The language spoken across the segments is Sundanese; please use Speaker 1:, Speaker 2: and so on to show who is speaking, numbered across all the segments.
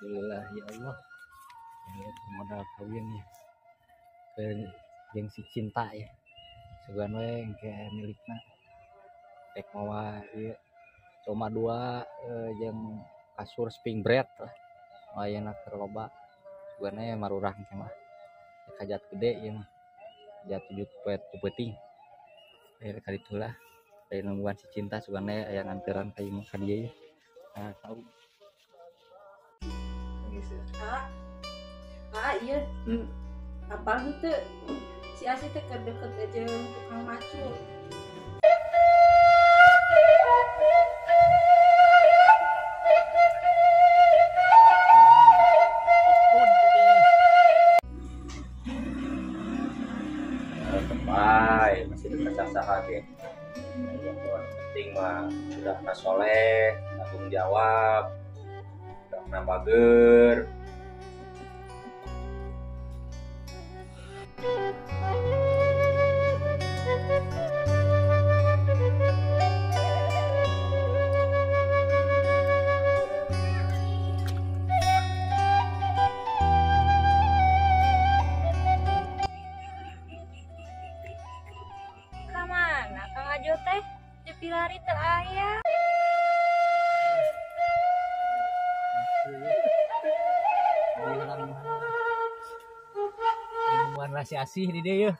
Speaker 1: Alhamdulillah ya Allah. Ini modal kawin ya. Ke jeung si cinta ya. Sugan we engke milikna. Rek mawa ieu cuma dua jeung kasur spring bread lah. Ayeuna keur loba. Sugan we marurah engke mah. Hajat gede ieu mah. Hajat 7 poe peuting. Ka ditu lah. Dari nungguan si cinta sugan we aya nganteran ka ieu mah ka dieu. Nah, tahu.
Speaker 2: Ah, iya. Apal henteu si Asi teh keur deket jeung tukang macul.
Speaker 1: Tepai masih dekat saha ge. Yang penting mah udah soleh, tanggung jawab, udah bager.
Speaker 3: Kamana Kang Ajo teh dipilari teu aya.
Speaker 1: Minuman si Asih di dieu yeuh.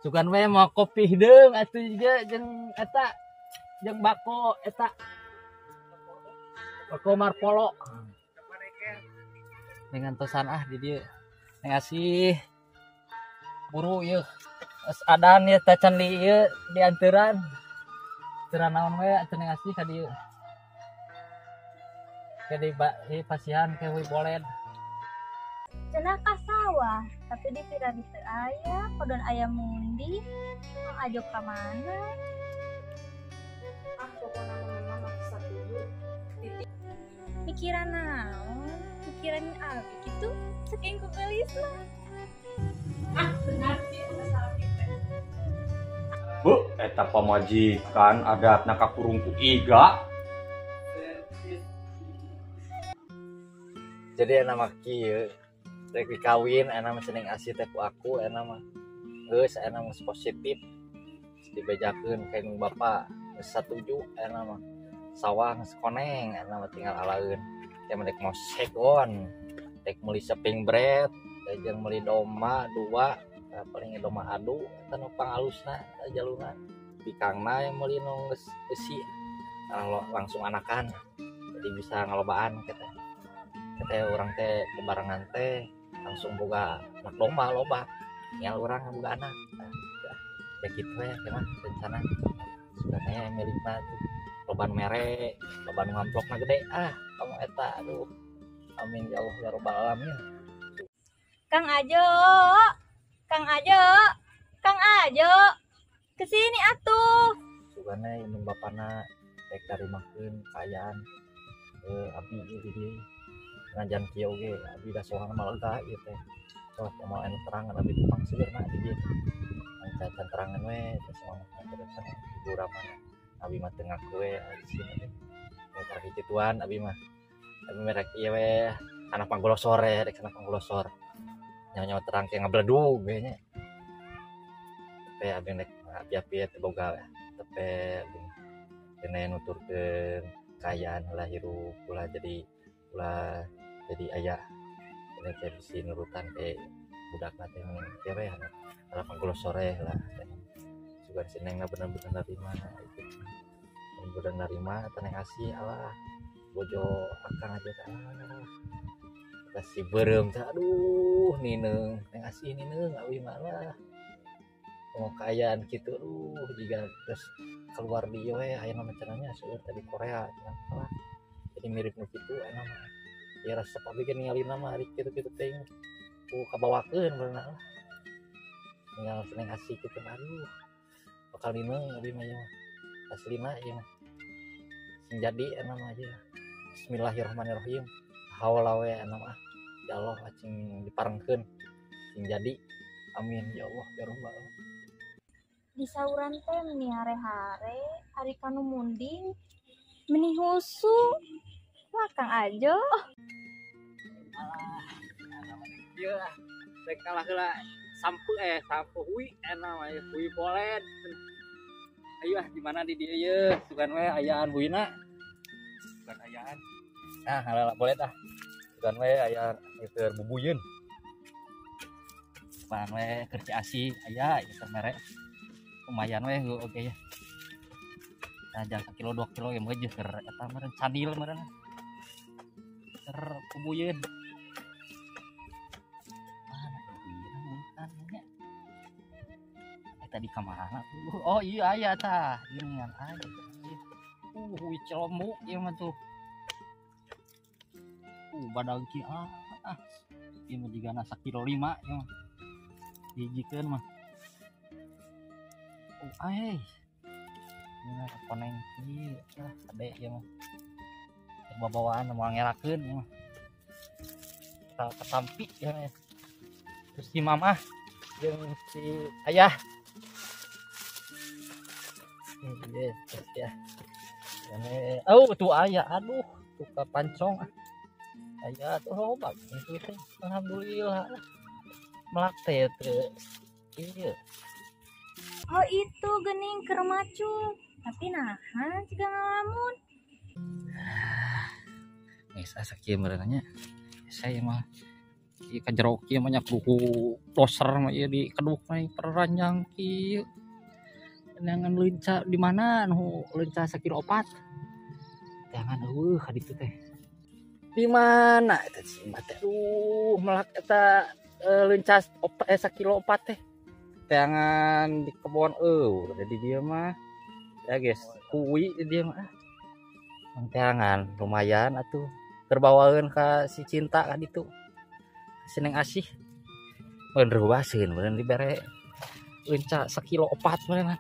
Speaker 1: Sugan we mau kopi hideung atuh juga jeung eta jeung bako eta. Bako marpolo. Dengan tosan ah di dieu. Neng Asih buru yeuh. Geus adan ieu teh can di ieu dianteuran. Anteran naon we atuh Neng Asih ka dieu. Ke di pasihan ke we boled.
Speaker 3: Cenah ka sawah, tapi di pirari teu aya, kodon aya mundi. Kang Ajo ka mana?
Speaker 2: Ah, pokona mah maksa tuju. Titik.
Speaker 3: Mikiran naon? Mikiran abi kitu saking kugelisna.
Speaker 2: Ah, benar sih masalah kita.
Speaker 4: Bu, eta pamajikan adatna kakurung ku iga.
Speaker 1: Jadi enak mah kieu. Rek dikawin enak mah seneng Asih teh ku aku enak mah. Geus enak mah positif. Dibejakeun ka indung bapa geus satuju enak mah. Sawah geus koneng enak mah tinggal alaeun. Teh mah dek mosegon, dek meuli spring bread, jeung meuli domba dua, paling domba adu eta nu pangalusna eta jaluna. Bikangna yang meuli nu geus besi langsung anakan. Jadi bisa ngalobaan kita. Teh urang teh kebarengan teh langsung boga anak domba loba, tinggal urang boga anak. Nah, ya gitu ya mah rencana. Sebenarnya milikna tuh loban mere, loban ngamplokna gede ah, kamu eta aduh. Amin ya Allah ya rabbal alamin.
Speaker 3: Kang Ajo, Kang Ajo, Kang Ajo, kesini atuh.
Speaker 1: Sugana indung bapana rek tarimakeun kaayaan abi ieu di dieu. Ngajan kieu oge abi da sorangan mah lega ieu teh. Sok moal anu terangan abi teh pangseurna di dieu. Can terangan we teh sorangan terusan ibu ramana. Abi mah teu ngaku we di sini teh. Teh kituan abi mah. Abi mah rek ieu we kana panggolosor we, rek kana panggolosor. Nyawa-nyawa terang kayak ngabledug we nya. Teh abi rek api-api teh boga we. Tepe abi kene nuturkeun kaayaan heula hirup ulah jadi aya ini kayak bisi nurutan kayak budakna teh mending kieu we ala panggolosore lah. Sugan si Neng bener-bener narima itu. Bener-bener narima eta Neng Asih alah bojo akang aja teh alah. Eta si beureum teh aduh nineung Neng Asih nineung abi mah lah. Mau kaayaan kitu aduh jiga terus keluar di ieu we aya mah cenahnya seueur teh di Korea cenah lah. Jadi mirip nu kitu aya mah. Ya resep abi ge ningalina mah ari kitu-kitu teh ku kabawakeun beunang lah. Tinggal Neng Asih kitu aduh. Bakal nineung abi mah ieu mah. Aslina ieu mah. Sing jadi eta mah aja. Bismillahirrahmanirrahim. Haula we eta mah. Ya Allah acing diparengkeun. Sing jadi. Amin ya Allah ya rabbal alamin.
Speaker 3: Di sauran teh meni hare-hare ari kanu munding meni husu. Wah Kang Ajo.
Speaker 1: Alah, ieu lah. Rek kalah heula sampe hui enak mah hui polet. Ayo ah di mana di dieu ye? Sugan we ayaan huina. Sugan ayaan. Ah, halah boleh ah. Sugan we aya keur bubuyeun. Sugan we keur Ciasih aya ieu keur mere. Lumayan we oke ya. Nah, jangan 1 kilo 2 kilo ya mah keur eta meureun candil meureun. Keur bubuyeun. Mana hutan nya? Tadi kamana? Oh iya aya tah. Ini yang aya. Hui celomuk ieu mah tuh. Badag ki ah. Ieu mah jigana 1,5 kilo ieu mah. Hijikeun mah. Ai. Ieu mah koneng kieu ah gede ieu mah. Babawaan moal ngerakeun ieu mah. Ketampi ieu mah. Terus si mamah jeung si ayah. Iya, ya. Oh, tuh ayah, aduh, tuh pancong. Ayah tuh loba gitu teh. Alhamdulillah. Melak teh teu. Iya.
Speaker 3: Oh, itu geuning keur macul. Tapi naha jiga ngalamun.
Speaker 1: Geus asa kieu meureun nya. Saya mah ieu ka jero kieu mah nya kuku doser mah ieu di keduk mah peranjang kieu. Jangan leunca di mana nu leunca 1,4 kilo. Jangan eueuh ka ditu teh. Di mana eta si Mbak teh? Aduh, melak eta leunca 1,4 kilo teh. Jangan di kebon eueuh ada di dieu mah. Ya guys, kui di dieu mah. Teangan lumayan atuh. Keur bawaeun ka si Cinta ka ditu. Si Neng Asih. Bener baseun bener dibere leunca 1,4 kilo meureun.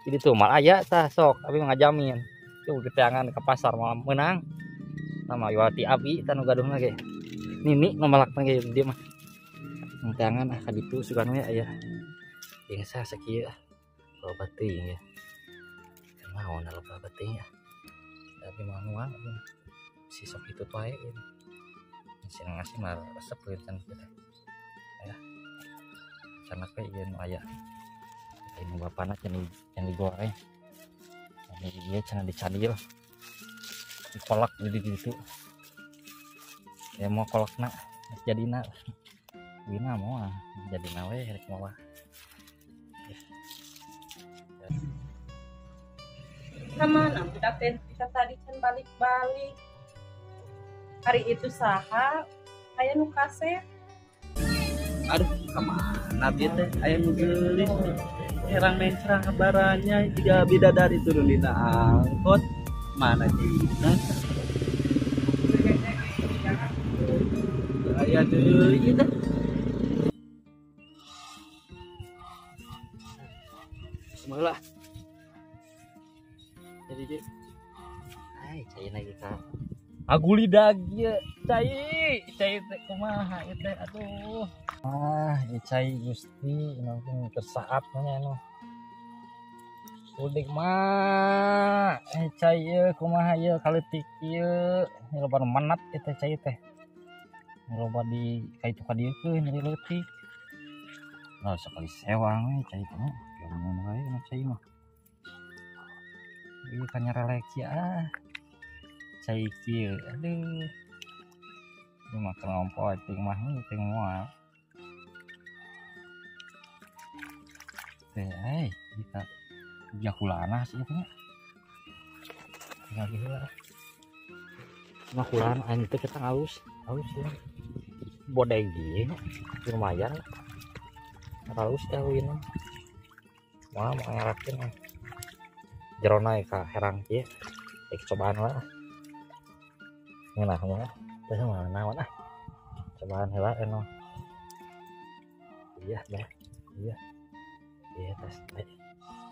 Speaker 1: Jadi tuh mal aya tah sok abi ngajamin. Tuh geteangan ke pasar malam menang. Sama Iwati abi tah nu gaduhna ge. Nini nu melak teh ge dieu mah. Geteangan ah ka ditu sugan we aya. Jeung sa sakieu ah. Loba teuing ya. Naon loba teuing ya. Tapi mah nuang si sok itu wae. Si ngasih mah resep kan kitu. Ya. Sanak we ieu nu aya. Ini bapana can digoreng. Ini dia can dicadil. Dikolak jadi gitu. Ya mau kolakna jadina. Dina moal jadina we rek moal.
Speaker 2: Kamana budak teh bisa tadi can balik-balik. Hari itu saha aya nu kasep.
Speaker 5: Aduh, kamana dia teh aya nu geulis. Herang mencrang kabarannya jika bidadari turun dina angkot mana cina aya deui teh.
Speaker 1: Bismillah. Jadi dia ai cai lagi ka agulidag ieu cai cai teh kumaha ieu teh aduh. Ah, cai Gusti langsung tersaat nya nu. Udik mah cai ieu kumaha ieu kaleutik ieu loba nu menat ieu teh cai teh. Loba di ka itu ka dieu keun nyeri leutik. Nah, sakali sewang we cai teh. Mun wae nu cai mah. Ieu ka nyarelek ah. Cai kieu aduh. Ieu mah kelompo ting mah ting moal. Teh, kita jakulana sih itu nya. Tinggal heula. Makulan aing teh kita halus, halus ya. Bodeg ieu lumayan. Halus teh wina. Moal mau ngerakeun ah. Jerona ka herang kieu. Rek cobaan lah. Ngeunah mah. Teh mah naon ah. Cobaan heula eno. Iya dah. Iya. Iya tes teh.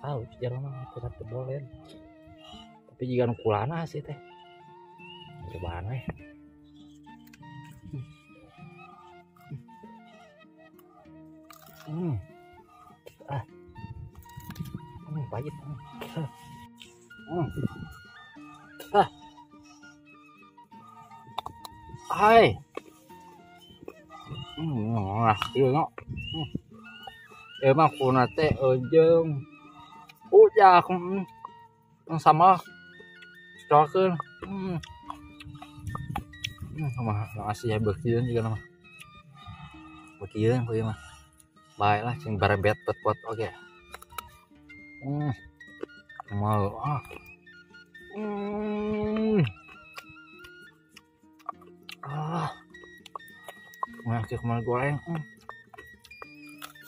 Speaker 1: Halus jerona mah teu teu boleh. Tapi jiga nu kulana sih teh. Cobaan we. Ah. Pahit. Ah. Hai. Nah, ieu no. Ieu mah kuna teh jeung ujak sama cokeun. Mah nasi ya bekieun juga mah. Bekieun ku ieu mah. Baiklah cing barebet pot-pot oke. Mau ah. Ah. Nasi kembali goreng.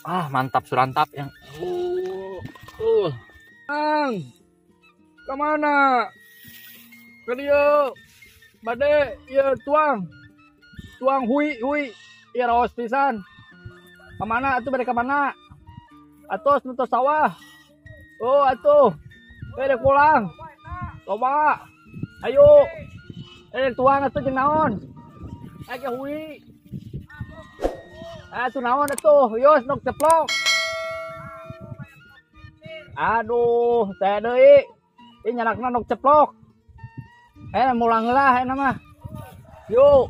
Speaker 1: Ah, mantap surantap yang.
Speaker 6: Ang. Kemana? Ke dieu. Bade ieu tuang. Tuang hui hui. Ieu raos pisan. Kemana atuh bade kemana? Atos nutos sawah. Oh, atuh. Bade pulang. Loba. Ayo. Tuang atuh jeung naon? Aya hui. Atuh naon atuh? Yos nok ceplok. Aduh, teh deui. Ieu nyarakna nok ceplok. Mulang lah eta mah. Yuk.